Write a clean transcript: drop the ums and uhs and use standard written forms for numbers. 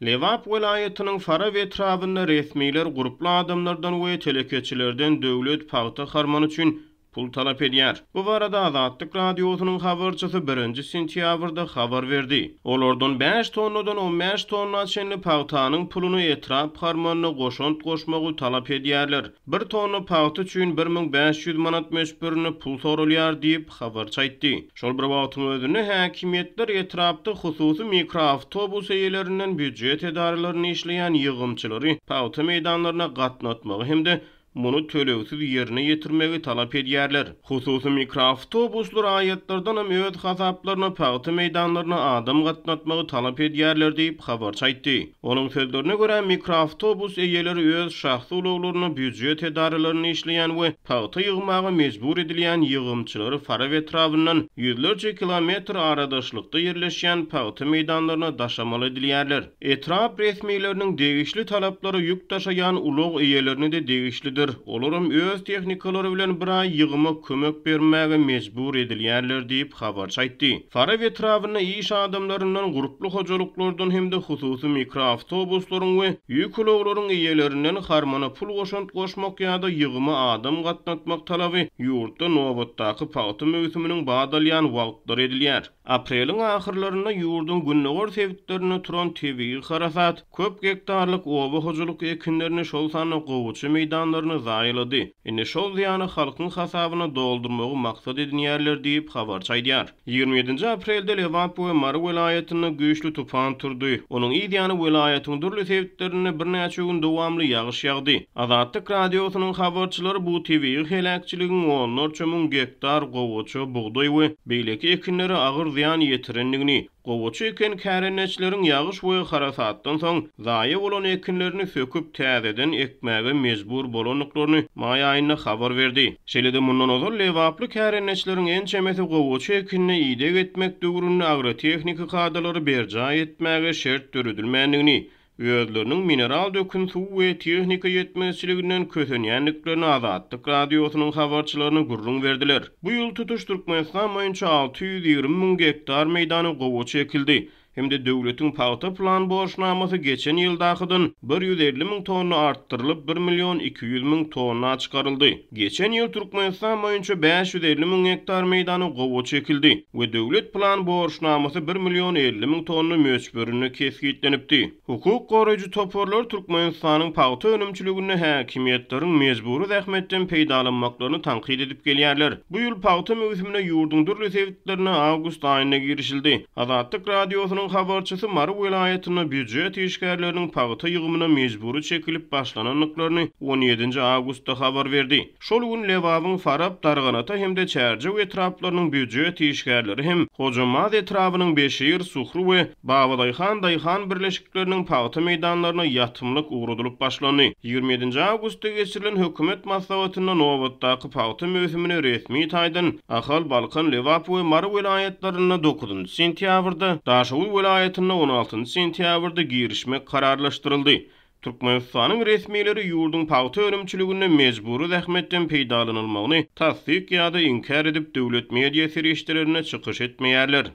Lebap welaýatynyň Farap etrabynda resmiler gurply adamlardan we telekeçilerden döwlet pagta harmany üçin pul talap edýär. Bu barada Azatlyk Radiosynyň habarçysy birinji sentýabrda habar berdi. Olardan bäş tonnadan 15 tonna çenli pagtanyň puluny etrap harmanyna goşant goşmagy talap edýärler. Bir tonna pagta üçin 1500 manat möçberinde pul soralýar diýip, habarçy aýtdy. Şol bir wagtyň özünde, häkimiýetler etrapda hususy mikroawtobus eýelerinden býujet edaralarynda işleýän ýygymçylary pagta meýdanlaryna gatnatmagy hem-de muny tölegsiz ýerine ýetirmegi talap edýärler. Hususy mikroawtobusly raýatlardanam öz hasaplaryna pagta meýdanlaryna adam gatnatmagy talap edýärler diýip, habarçy aýtdy. Onuň sözlerine görä, mikroawtobus eýeleri öz şahsy ulaglarynda býujet edaralarynda işleýän we pagta ýygmaga mejbur edilýän ýygymçylary Farap etrabyndan ýüzlerçe kilometr aradaşlykda ýerleşýän pagta meýdanlaryna daşamaly edilýärler. Etrap resmileriniň degişli talaplary ýük daşaýan ulag eýelerine-de degişlidir, olaram öz tehnikalary bilen bir aý ýygyma kömek bermäge mejbur edilýärler diýip, habarçy aýtdy. Farap etrabynda iş adamlaryndan, gurply hojalyklardan hem-de hususy mikroawtobuslaryň we ýük ulaglaryň eýelerinden harmana pul goşant goşmak ýa-da ýygyma adam gatnatmak talaby ýurtda nobatdaky pagta möwsüminiň bat alýan wagtlary edilýär. Apreliň ahyrlarynda ýurduň gündogar sebitlerinde turan tebigy harasat köp gektarlyk oba hojalyk ekinlerini, şol sanda gowaça meýdanlaryny zaýalady. Indi şol zyýany halkyň hasabyna doldurmagy maksat edinýärler diýip, habarçy aýdýar. 27-nji aprelde Lebap we Mary welaýatynda güýçli tupan turdy. Onuň yz ýany welaýatyň dürli sebitlerinde birnäçe gün dowamly ýagyş ýagdy. Azatlyk Radiosynyň habarçylary bu tebigy heläkçiligiň onlarça müň gektar gowaça, bugdaý we beýleki ekinlere agyr zyýan ýetirendigini, Gowaça eken kärendeçileriň ýagyş we harasatdan soň zaýa bolan ekinlerini söküp, täzeden ekmäge mejbur bolandyklaryny maý aýynda habar berdi. Şeýle-de mundan ozal lebaply kärendeçileriň ençemesi gowaça ekinine ideg etmek döwründe agrotehniki kadalary berjaý etmäge şert döredilmändigini, özleriniň mineral dökün suw we tehnika ýetmezçiliginden kösenýändiklerini Azatlyk Radiosynyň habarçylaryna gürrüň berdiler. Bu ýyl tutuş Türkmenistan boýunça 620 müň gektar meýdana gowaça ekildi hem-de döwletiň pagta plan borçnamasy geçen ýyldakydan 150 müň tonna artdyrylyp, bir million 200 müň tonna çykaryldy. Geçen ýyl Türkmenistan boýunça 550 müň gektar meýdana gowaça ekildi we döwlet plan borçnamasy bir million 50 müň tonna möçberinde kesgitlenipdi. Hukuk goraýjy toparlar Türkmenistanyň pagta önümçiliginde häkimiýetleriň mejbury zähmetden peýdalanmaklaryny tankyt edip gelýärler. Bu ýyl pagta möwsümine ýurduň dürli sebitlerinde awgust aýynda girişildi. Azatlyk Radiosynyň habarçysy Mary welaýatynda býujet işgärleriniň pagta ýygymyna mejbury çekilip başlanandyklaryny on ýedinji awgustda habar berdi. Şol gün Lebabyň Farap, Darganata hem-de Çärjew etraplarynyň býujet işgärleri hem Hojambaz etrabynyň Beşir, Suhru we Babadaýhan daýhan birleşikleriniň pagta meýdanlaryna ýatymlyk ugradylyp başlandy. 27-nji awgustda geçirilen hökümet maslahatynda nobatdaky pagta möwsümine resmi taýdan Ahal, Balkan, Lebap we Mary welaýatlarynda dokuzynjy sentýabrda, Daşoguz welaýatynda on altynjy sentýabrda girişmek kararlaşdyryldy. Türkmenistanyň resmileri ýurduň pagta önümçiliginde mejbury zähmetden peýdalanylmagyny tassyk ýa-da inkär edip, döwlet media serişdelerinde çykyş etmeýärler.